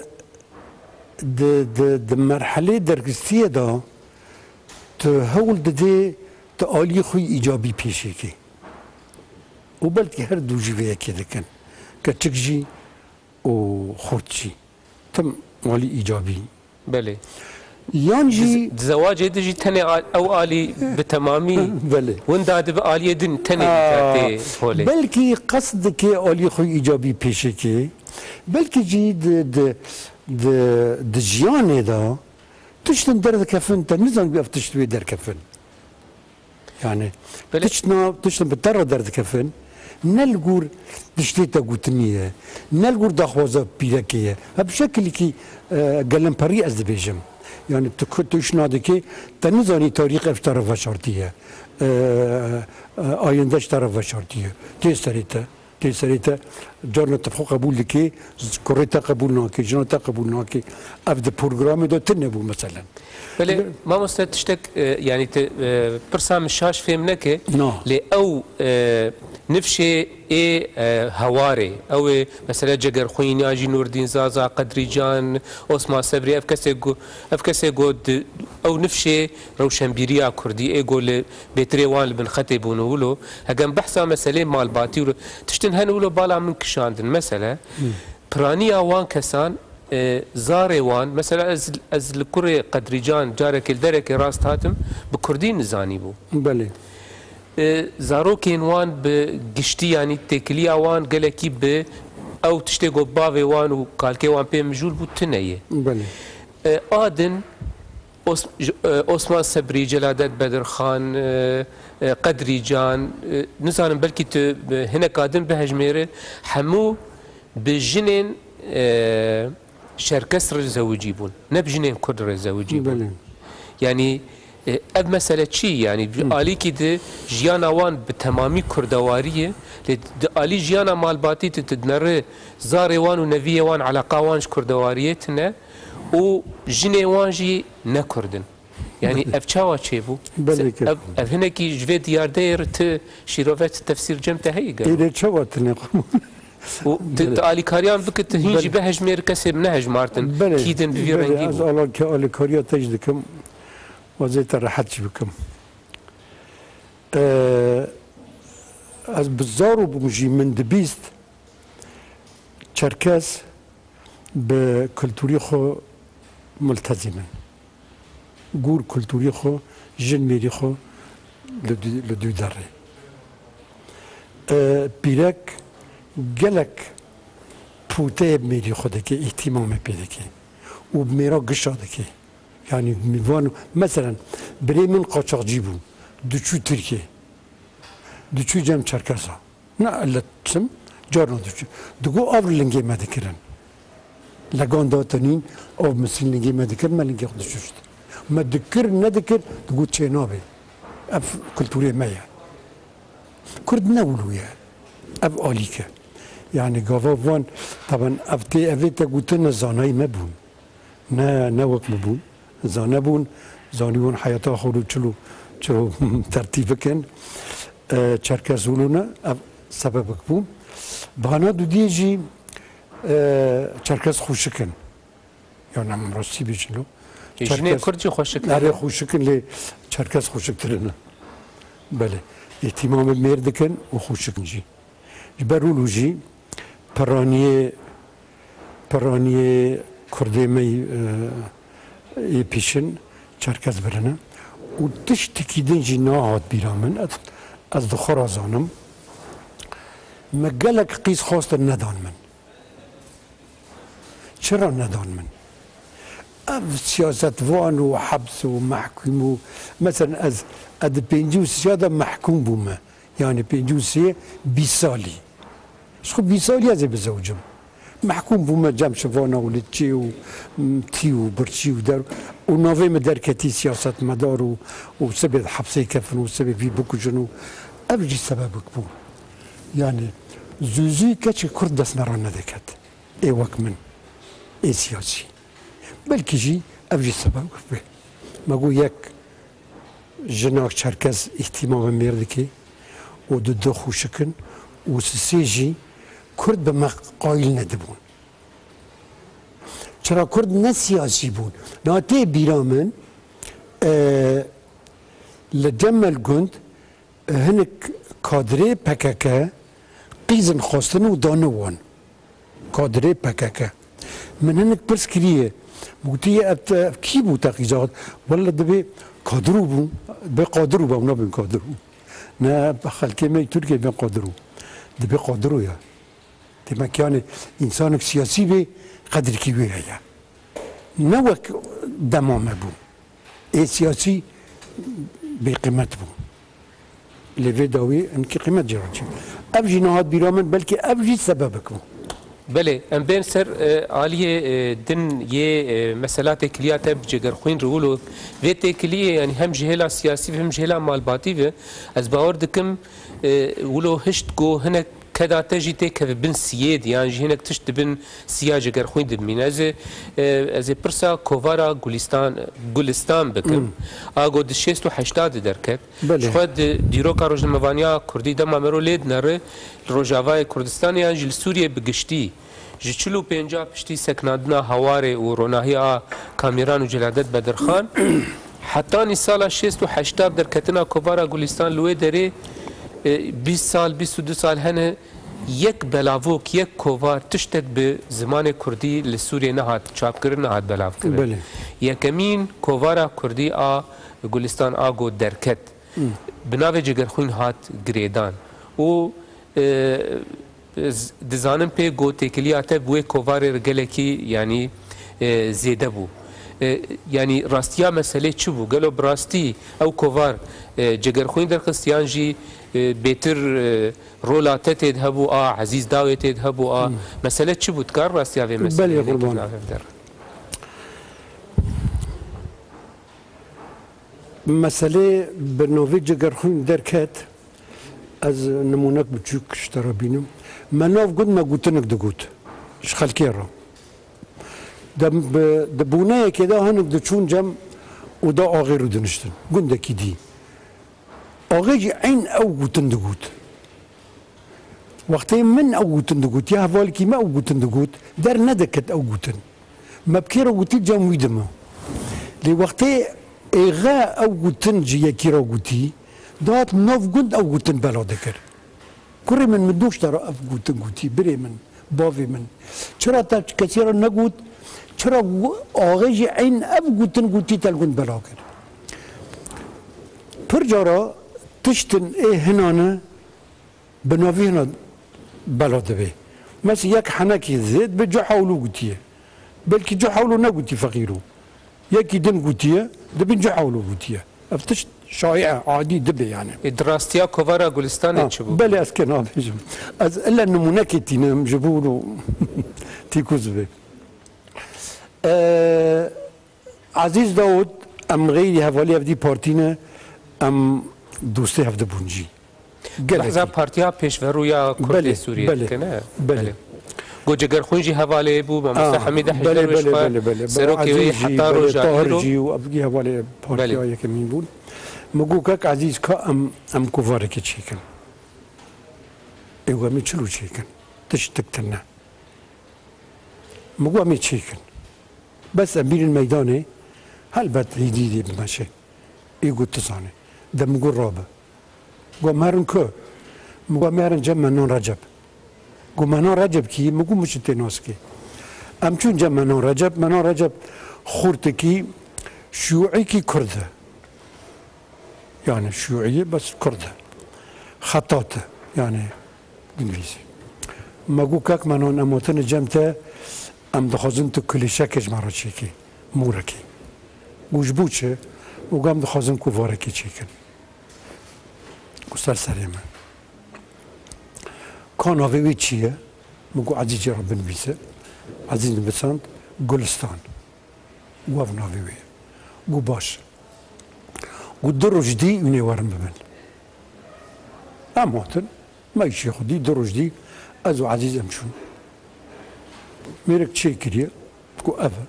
di, di, di merhelê dergistiyê de tu hewl didê tu alî xwe îcabî pêşê kê. Û belkî her du jî vê yekê dikin. Keçik jî û xort jî. Tim alî îcabî. Belê. Yan jî Di, di zewacê de jî tenê al-, ew alî bi temamî Belê. winda dibe aliyê din tenê Aa, tê holê. Belkî qesd dike alî xwe îcabî pêşê kê. Belkî jî di, di, di, di jiyanê de tiştin derdikefin, te nizanî ev tişt wê derkefin. Yani Belê. tiştna, tiştin bi te re derdikefin, ne li gor tiştê te gotinî ye, ne li gor daxwaza pîrekê ye. Ev bi şekilekî, e, gelemperî ez dibêjim. Yani tu ku tiştna dikê, te nizanî tarîx ev ji te re veşartiye. E, e, ayinde ji te re veşartiye. Tê serê te. Tê serê te, carna tu xwe qebûl dikê, kurê te qebûl nake, jina te qebûl nake. Ev di programê de tune bû meselen. Belê, Be- mamoste, tiştek, e, yanî te, e, pirsa min şaş fêm neke, Na. lê ew, e, nifşê ê, e, hewarê, ew ê, mesela, Cegerxwîn, yan jî Nurdîn Zaza, Qedrî Can, Osman Sebrî, ev kesê ku, ev kesê ku di, ew nifşê rewşenbîriya kurdî, ê ku li bêtirê wan li bin xetê bûn û wilo, hegem behsa meselê malbatî û tiştin hen wilo bala min kişandin. Mesele, Hmm. piraniya wan kesan, e, zarê wan, mesela ez, ez li kurê Qedrîcan carekê li derekê rast hatim, bi kurdî nizanî bû. Belê. E, zarokên wan bi giştî, yanî têkiliya wan gelekî bi ew tiştê ku bavê wan û kalkê wan pê mijûl bû, tune ye. Belê. E, a din Os-, j-, e, Osman Sebrî, Celadet Bedirxan, e, e, Qedrî Can, e, nizanim belkî tu, e, hineka din bihejmêre, hemû bi jinên, e, Çerkes re zewicî bûn. Ne bi jinên Kurd re zewicî bûn. Belê. Yanî, e, ev mesele çi? Yanî, bi Hı. alîkî di jiyana wan bi temamî kurdewarî ye. Lê di alî jiyana malbatî tu, tu dineri zarê wan û neviyê wan, eleqa wan ji kurdewariyê tune û jinê wan jî ne Kurd in. Yanî, Belê. ev çawa çêbû? Belê Se-, ke. ev, ev hinekî ji vê diyardeyê re ti şîrove, ti tefsîr cem te heye gelo? Êdî çawa tune qumar? û tu, Belê. tu alîkariyan bike, tu hîn jî Belê. bihejmêr kesê bi nehejmartin. Belê, Kî din bi vî belê, rengî ez bû. alaka-, alîkariya te jî dikim, wazê te rehet jî bikim. Ee, ez bi zar û bûm jî min dibîst Çerkez bi kulturî xwe multezîm in. Gûr kulturî xwe, jin mêrî xwe li dû, li dû derê. E, pîrek gelek pûteyê bi mêrî xwe dike, îhtîmamê pê dike û bi mêra gişa dike. Yanî van, meselen, birê min qaçaxcî bû, diçû Tirkiyê, diçû cem Çerkesa. Ne, li çim, carna diçû. Digo ev lingê me dikirin. Legan datinîn, ev misîn lingê me dikir, me lingê xwe dişuşt. Me dikir, nedikir, digo çê nabe. Ev kulturê me ye. Kurd ne wilo ye. Ev alîk e. Yani gava van, taban ev tê, evê te gotine zanayî me bûn. Ne, ne wek min bûn. Zane bûn, zanîbûn heyata xwe û çilo, çilo tertîb bikin. E, Çerkez wilo ne, ev sebebek bû. Bahana dudiyê jî, e, Çerkez xweşik in. Ya ne min rastî bêjin lo. Ê, jinê Çerkez Kurd jî xweşik in. Erê xweşik in lê Çerkez xweşiktir in. Belê. Îhtîmamê mêr dikin û xweşik in jî. Ji ber wilo jî piraniyê, piraniyê Kurdê me yî, e, yê pîşin Çerkez birine. Û tiştekî din jî nahat bîra min. Ez, ez di xwe re zanim. Me gelek qîz xwestin nedan min. Çira nedan min? Ev siyasetvan û heps û mehkûm û, meselen, ez, ez di pêncî û sê de mehkûm bûme. Yani pêncî û sê, bîst salî. Ji xwe bîst salî ez ê bizewicim. Mehkûm bûme cem şivana û liçê û, m, tî û birçî û der û navê min derketî siyasetmedar û, û sibê di hepsê kefin û sibê vî bikujin û ev jî sebebek bû. Yani zû zû keçê Kurd dest me re nediket. Ê wek min, ê siyasî. Belkî jî ev jî sebeb be. Me got yek jinak Çerkez îhtîmamê mêr dike û du du xweşik in û sisê jî Kurd bi me qayîl nedibûn. Çira Kurd ne siyasî bûn. Na tê bîra min, e, li Cemel Gund hinek kadrê P K K qîzin xwestin û dane wan. Kadrê P K K. Min hinek pirs kiriye. Min gotiye, ev, ev kî bû te qîza xwest? Wele dibê Kadiro bû. Dibê Qadiro bû, ew nabên Kadiro. Ne xelkê me Tirkiyê bên Qadiro. Dibê Qadiro ya. Demek yani insanek siyasî bê, qedrikî wê heye. Ne wek dema me bû. Ê siyasî bêqîmet bû. Lê vê dawî hinkî qîmet jê re çê. Ev jî nehat bîra min, belkî ev jî sebebek bû. Belê, em bên ser, e, aliyê, e, din yê, e, mesela têkiliya te bi Cegerxwîn re wilo vê têkiliyê, yani hem ji hêla siyasî ve hem ji hêla malbatî ve, ez bawer dikim, e, wilo hişt ku hinek keda te jî têkeve bin siyê de, yan jî hinek tişt di bin siya Cegerxwîn de bimîne. Ez ê, e, ez ê pirsa kovara Gulistan, Gulistan bikim. Hmm. A ku di şêst û heşta de derket. Belê. Ji xwe di dîroka rojnamevaniya Kurdî dema me ro lê dinere, li Rojavayê Kurdistanê yan jî li Sûriyê bi giştî, ji çil û pênca piştî sekinandina Hawarê û ronahiya Kamîran û Celadet Bedirxan, hetanî sala şêst û heşta bi derketina kovara Gulistan li wê derê, e, bîst sal, bîst û du sal hene, yek belavok, yek kovar, tiştek bi zimanê Kurdî li Sûriyê nehat çapkirin, nehat belavkirin. Belê. Yekemîn kovara Kurdî a Gulistan a ku derket, Hmm. bi navê Cegerxwîn hat girêdan. Û, e, z-, dizanim pê ku têkiliya te bi wê kovarê re gelekî, yanî, e, zêde bû. E, yanî rastiya meselê çi bû? Gelo bi rastî ew kovar, e, Cegerxwîn derxist yan jî, e, bêtir, e, rola te tê de hebû, a Ezîz Dawê tê de hebû, a Hmm. mesele çi bû? Dikar rastiya vê meseleyê Belê, qurban. Navê der. Meselê bi navê Cegerxwîn derket, ez nimûnek biçûk ji te re bînim. Me nav got, me gotinek digot ji xelkê re. De bi, di bûneyekê de hinek diçûn cem û da axê rûdiniştin. Gundekî dî. Axê jî eyn ew gotin digot. Wextê min ew gotin digot, ya hevalekî me ew gotin digot, dernediket ew gotin. Me bi kê re gotî, cem wî dima. Lê wextê êxe ew gotin ji yekî re gotî, dihat nav gund ew gotin bela dikir. Kurê min, min doşta re ev gotin gotî, birê min, bavê min. Çira te kesê re negot, çira axê jî eyn ev gotin gotî te li gund bela kir. Pir cara tiştin ê hinane bi navî hina bela dibe. Mesela yek henekî zêd bi cuhawlû gotiye. Belkî cuhawlû negotî feqîro. Yekî din gotiye, dibin cuhawlû gotiye. Ev tişt şaye, adî dibe yani. Ê, di rastiya kovara Gulistanê Ha, çi bû? Belê, ez kê nabêjim. Ez illa nimûnekê tînim ji bo tîkûz bibe. Ee, Ezîz Dawud, em xeyrî hevalî hevdî partî ne, em dostê hevdî bûn jî. Gelekî. Behsa Partiya Pêşverû ya Kurdê Belê, Sûriyê belê, dike, ne? Belê. Belê. Got Cegerxwîn jî hevalê bû, Mamoste Ah, Hemîde belê, Hejder û ji belê, xwe belê, belê. serokê Belê, wê Ezîz jî, heta belê, roja Tahir îro. jî û ev jî hevalê partiya Belê. yekemîn bûn. Min got, kak Ezîz, ka em, em kovarekê çêkin. Ê, got, em ê çilo çêkin. Tiştik tune. Min got, em ê çêkin. Bes em bînin meydanê, helbet hêdî dê bimeşe. Ê got, tu zanî. De min got, rabe. Got, em herin ku? Min got, em herin cem Menan Recep. Got, Menan Recep kî? Min got, min çi tê nas kê. Em çûn cem Menan Recep. Menan Recep xortekî şûîkî Kurd e. Yani şûî ye, bes Kurd e. Xetat e. Yani dinivîsî. Me got, kak Menan, em hatine cem te, em dixwazin tu kulîşekê ji me re çêkî. Mûrekê. Got, ji bo çi? Got, em dixwazin kovarekê çêkin. Got, ser serê me. Ka navê wê çi ye? Min got, Ezîz, jê re binivîse. Ezîz nivisand, Gulistan. Got, ev navê wê ye. Got, baş. Got, du roj dî hûn ê werin bibin. Em hatin. Me îşê xwe dî, du roj dî ez û Ezîz em çûn. Mêrik çêkiriye. Got, ev e.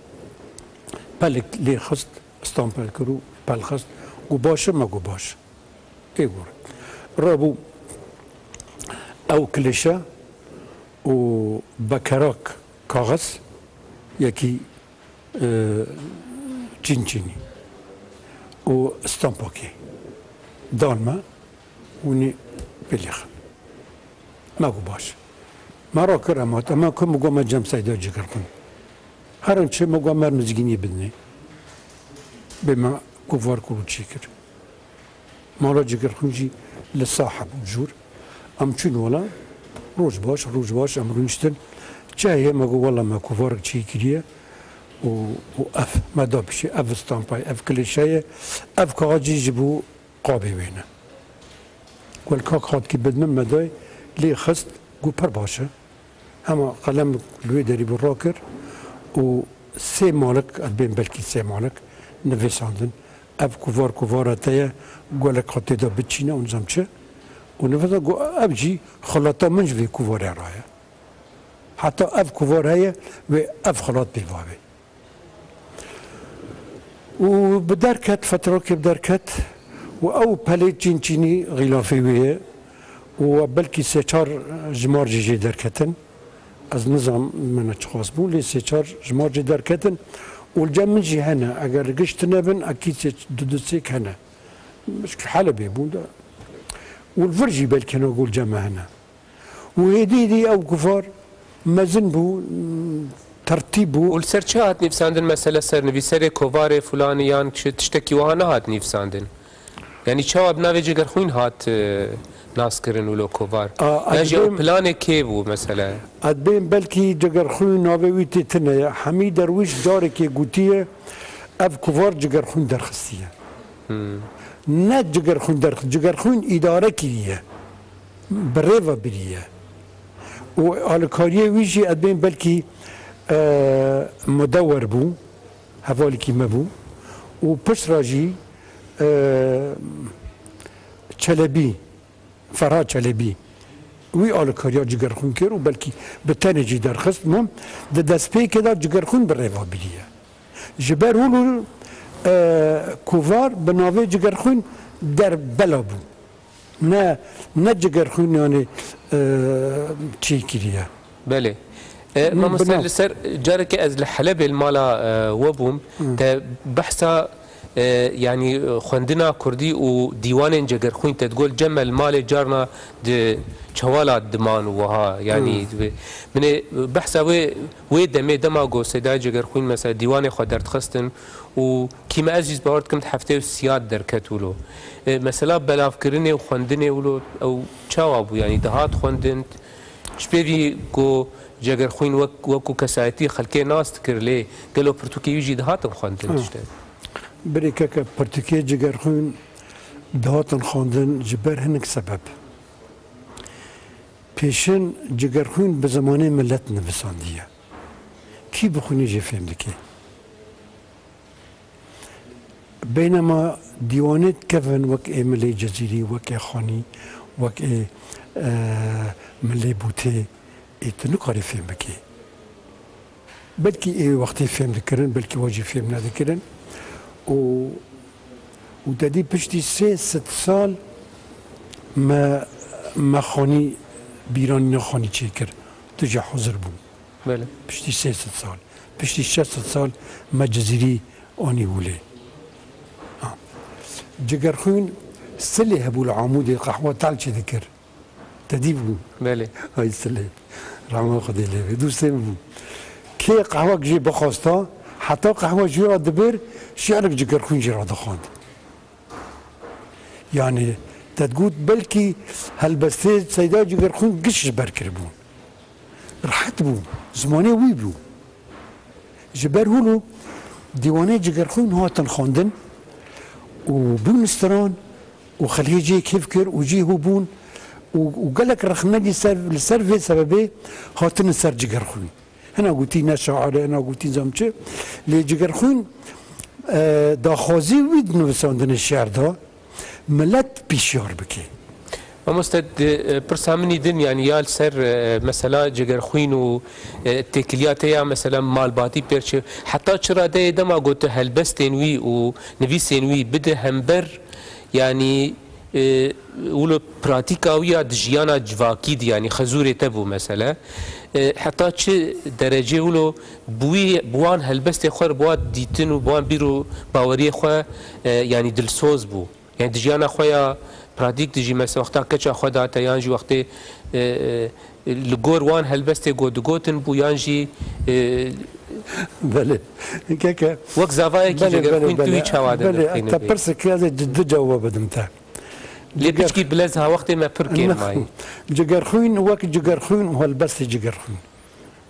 Pelek lê xist, stampel kir û pel xist. Got, baş e? Me got, baş e. Ê got. Rabû ew kilêşe û bekerak kaxiz, yekî, e, çînçînî û stampakê dan me, hûnî pê lêxin. Me got, baş. Me rakir, em hat. Em ku min got, me cem Seyda Cigirxwîn. Herin çi, me got, me mizgînî bidinê. Bê me kovar kûr û çêkir. Mala Cigirxwîn jî li sax hebû jûr. Em çûn wela, roj baş, roj baş, em rûniştin. Çi heye? Me got, wela me kovarek çêkiriye û, û ev, me da pişê, ev stampay, ev kilêşe ye, ev kaxizî ji bo qabê wê ne. Wela kak xatkî bid min, me dayê, lê xist, got, pir baş e. Hema qelem li wê derî bû rakir û sê malik, ez bên belkî sê malik, nivîsandin. Ev kovar kovara te ye, gelek xwe tê de biçîne û nizam çi. Û nivîsa got, ev jî xilata min ji vê kovarê re ye. Heta ev kovar heye, wê ev xilat pê ve be. Û bi derket, fetrakê bi derket û ew pelê çînçînî xîlafê wê ye û belkî sê çar jimar jî jê derketin. Ez nizam min çiqas bû, lê sê çar jimar jê derketin û li cem min jî hene. Eger li giş tune bin, ekî sê, du du sêk hene. Ji Helebê bûn de. Û li vir jî belkî hene ku li cem me hene. Û hêdî hêdî ew kovar mezin bû, tertîb bû. Û li ser çi hat nivîsandin, mesela ser nivîserê kovarê fulanî yan çi tiştekî wiha nehat nivîsandin? Yanî çawa bi navê Cegerxwîn hat, e, naskirin wilo kovar? A, Yan ez jî ew bêm planê kê bû mesela? Ez bêm belkî Cegerxwîn navê wî tê tune ye. Hemî Derwîş carekê gotiye, ev kovar Cegerxwîn derxistiye. Hmm. Ne Cegerxwîn derxist, Cegerxwîn îdare kiriye. Bi rê ve biriye. Û alîkariyê wî jî ez bên belkî, e, Mudewer bû, hevalekî me bû. Û pişt re jî, e, Çelebî, Ferhat Çelebî, wî alîkariya Cigerxwîn kir û belkî bi tenê jî derxist. Mum di destpêkê de Cigerxwîn bi rê ve biriye. Ji ber hûn û, e, kovar bi navê Cigerxwîn derbela bû. Ne, ne Cigerxwîn, yani, e, çêkiriye. Belê. E, Hı, mamoste, bina. Li ser, careke ez li Helebê li mala, e, we bûm, Hı. Te behsa, e, yanî, e, xwendina kurdî û dîwanên Cegerxwîn te digot, cem me li malê carna di çewala diman û wiha, yanî, Hı. Bi-, binê behsa wê, wê demê dema got Seydayê Cegerxwîn mesela dîwanê xwe derdixistin û kî me ez jî bawer dikim di heftê û siya derket wilo. E, mesela belavkirinê û xwendinê wilo ew çawa bû? Yanî dihat xwendin, Ji pêvî ku Cegerxwîn wek, wekû kesayetî xelkê nas dikir, lê gelo pirtûkê wî jî dihatin xwendin Hı. işte. Birê keke pirtûkê Cegerxwîn dihatin xwendin ji ber hinek sebeb. Pêşin Cegerxwîn bi zimanê milet nivisandiye. Kî bixwîne jê fêm dike. Beynema dîwanê dikevin wek ê Milê Cezîrî, wek ê Xanî, wek ê, e, Milê Bûtê, ê tu nikarî fêm bikî. Belkî ê wextê fêm dikirin, belkî wa jî fêm nedikirin. Û, û te dî piştî sê sed sal me, me Xanî bîranîna Xanî çêkir. Tu jî hazir bû. Belê. Piştî sê sed sal, piştî şeş sed sal me Cizîrî anî hûlê. Ha. Cigerxwîn silê hebû li Amûdê qehwa tal çêdikir. Te dî bû? Belê. Ay silê. Rehma Xwedê lê bê. Dûstê min bû. Kê qehwek jê bixwesta, heta qehwa jê re dibir, şi'rek Cigerxwîn jê re dixwend. Yani, te digot belkî helbestê Seyda Cigerxwîn giş ji ber kiribûn. Rehet bû, zimanê wî bû. Ji ber hûlo dîwanê Cigerxwîn hatin xwendin û bûn stran û xelkê cihê kêf kir û cihê hû bûn û, û gelek rexne jî ser, li ser vê sebebê hatine ser Cigerxwîn. Hina gotî ne şair e, hina gotî zam çi. Lê Cigerxwîn, e, daxwazî wî di nivisandinê şi'er de milet pîşyar bike. Mamoste, di, e, pirsa min î din, yanî ya li ser, e, mesela Cigerxwîn û, e, têkiliya te ya mesela malbatî pêr çi, heta çi radeyê dema got tu helbestên wî û nivîsên wî bide hember, yanî, e, wilo pratîka wî ya di jiyana civakî de, yanî xezûrê te bû mesele. E, heta çi derecê wilo bi wî, bi wan helbestê xwe re, bi wan dîtin û bi wan bîr û baweriyê xwe, e, yanî dilsoz bû? Yanî di jiyana xwe ya pratîk de jî mesela wexta keça xwe date yan jî wextê, e, e, li gor wan helbestê got digotin bû yan jî, e, Belê. Keke. Wek zavayekî Belê, Cigerxwîn belê, tu wî belê. çawa Belê, dibixîne te bê? pirsek ez ê di, di cewab bidim te. Lê Ciger- piçkî bilez ha wextê me pir kêm Na. mayî. Cigerxwîn wek Cigerxwîn û helbestê Cigerxwîn.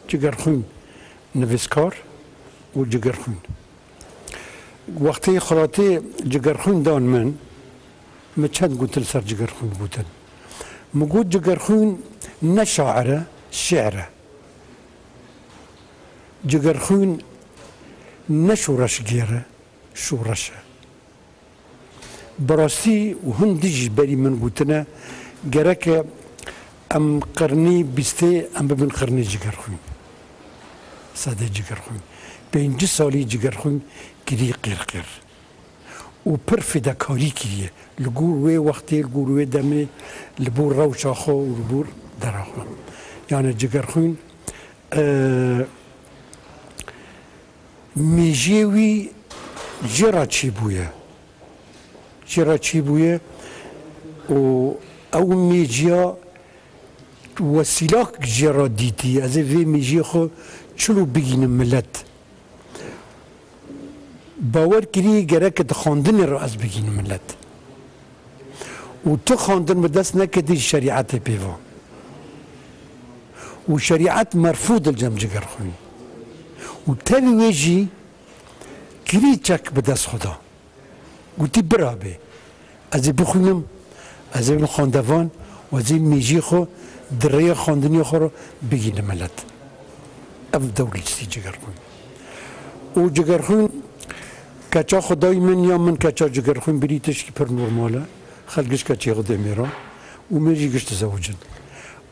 Cigerxwîn nivîskar û Cigerxwîn. Wextê xelatê Cigerxwîn dan min, min çend gotin li ser Cigerxwîn gotin. Min got Cigerxwîn ne şair e, şi'er e. Cigerxwîn ne şoreşgêr e, şoreş e. Bi rastî û hin dijî berî min gotine, gereke em qirnî bîstê em bibin qirnê Cigerxwîn. Sedê Cigerxwîn. Pêncî salî Cigerxwîn kirî qîrqîr. Û pir fîdekarî kiriye. Li gor wê wextê, li gor wê demê, li bo rewşa xwe û li bo dera xwe. Yani Cigerxwîn, e, Mêjiyê wî jê re çêbûye. Jê re çêbûye û ew mêjiya wesîlak jê re dîtî. Ez ê vê mêjiyê xwe çilo bigînim milet. Bawer kirî gereke di xwendinê re ez bigînim milet. Û tu xwendin bi dest neketî ji şerîetê pê ve. Û şerîet merfûd il cem Cigerxwîn. Û tevî wê jî kirî çek bi dest xwe da. Gotî bira bê. Ez ê bixwînim, ez ê bim xwendevan û ez ê mêjiyê xwe di rêya xwendinê xwe re bigînim milet. Ev dewrî dîtî Cigerxwîn. Û Cigerxwîn keça xwedayî min ya min keça Cigerxwîn birî tişkî pir normal e. Xelk giş keçê xwe dê mêra û mêr jî giş dizewicin.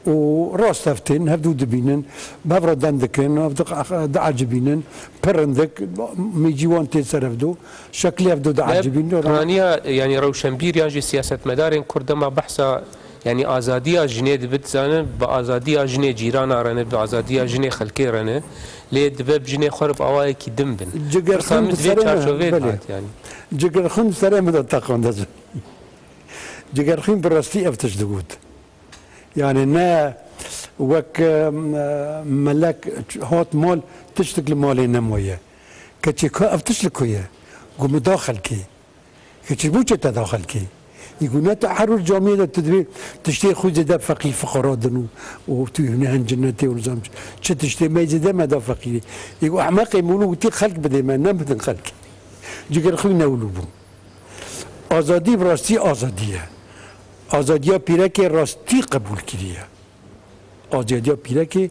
û rast hev tên, hevdû dibînin, bi hev re dem dikin, hev di-, diecibînin, pir rindik, mîcî wan tê ser hevdû, şeklê hevdû diecibînin. Piraniya, yanî rewşenbîr yan jî siyasetmedarên Kurd dema behsa, yanî azadiya jinê dibit, zanin, bi azadiya jinê cîrana re ne, bi azadiya jinê xelkê re ne, lê dibe bi jinê xwe re bi awayekî din bin. Cigerxwîn Pirsa min bi di vê serê me, çarçovê de belê. Hat, yanî. Cigerxwîn bi serê min de teqand ez. Cigerxwîn bi rastî ev tişt digot. Yanî ne wek, e, melek hat mal, tiştik li malê nemaye. Keçê ka ev tişt li ku ye? Got min da xelkê. Keçê bo çi te da xelkê? Î got ne tu her roj camiyê de tu dibê tiştê xwe zêde feqîr fiqara din û, û tu hûn hin cinnetê û nizam çi. Çi tiştê me zêde me da feqîrê. Î got ehmeqê min û gotî xelk bidê me, ne bidin xelkê. Cigerxwîn ne wilo bû. Azadî bi rastî azadî ye. Azadiya pîrekê rastî qebûl kiriye. Azadiya pîrekê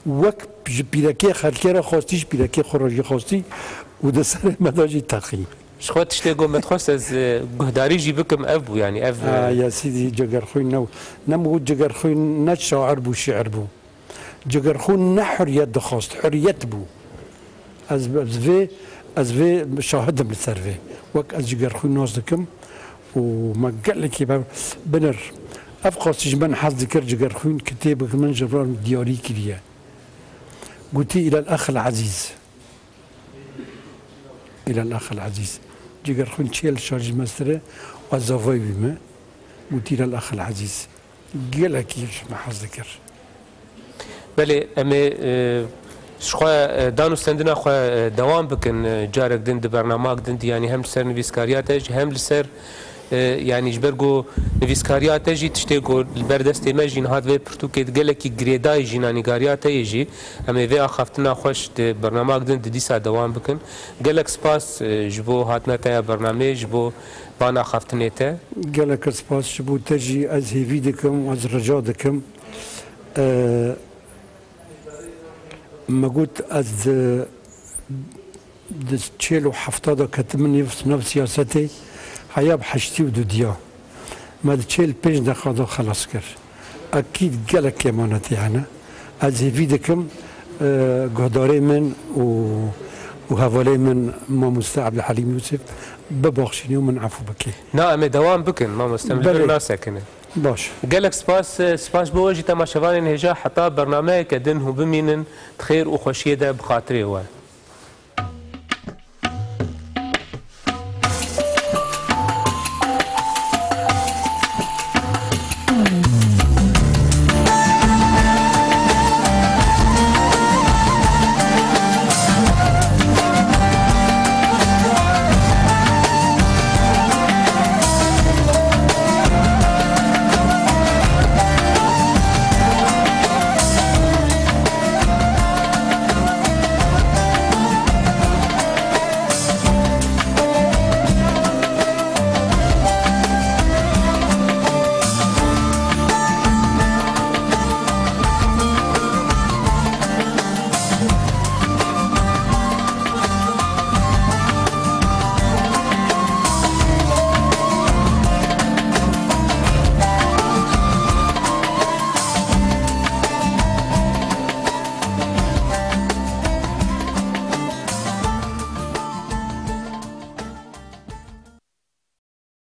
wek ji pîrekê xelkê re xwestî, ji pîrekê xwe re jî xwestî û di serê me de jî teqî. Ji xwe tiştê got me dixwest ez, e, guhdarî jî bikim, ev bû, yanî ev, e, Ha, ya sîdî Cigerxwîn ne, ne min got Cigerxwîn ne şair bû, şiir bû. Cigerxwîn ne huriyet dixwast, huriyet bû. Ez, ez vê, ez vê şahid im li ser vê. Wek ez Cigerxwîn nas dikim û me gelekî be-, binir. Ev qasî ji min hez dikir Cigerxwîn kitêbek min ji vir diyarî kiriye. Gotî, Îlal Exil Ezîz. Îlal Exil Ezîz. Cigerxwîn çêl şar ji me sire, ez zavayê wî me. Gotî, Îlal Exil Ezîz. Gelekî ji me hez dikir. Belê, em ê, e, ji xwe, e, danûstendina xwe, e, dewam bikin, e, carek din di bernamak din de, yanî hem li ser nivîskariya te jî, hem li ser, e, yanî ji ber ku nivîskariya te jî tiştê ku li ber destê me jî niha di vê pirtûkê de gelekî girêdayî jî nanîgariya te yê jî, em ê vê axaftina xweş di bernamak din di dîsa dewam bikin. Gelek spas, e, ji bo hatina te ya bernameyê, ji bo van axaftinê te. Gelek spas ji bo te jî, ez hêvî dikim, ez rica dikim. E, me got, ez di, di çêl û hefta de ketim nav, nav siyasetê, heya bi heştî û du diya. Me di çêl pênc deqa de xelas kir. Ekîd gelek kemanetê hene. Ez hêvî dikim, e, guhdarê min û, û hevalê min mamoste Ebdulhelîm Yûsif bibaxşîne û min efû bike. Na, em ê dewam bikin, mamoste, em li vir Belê. Nasekinin. Baş. Gelek spas, e, spas bo we jî temaşevanên hêja, heta bernameyeke din hûn bimînin, di xêr û xweşiyê de bi xatirê we.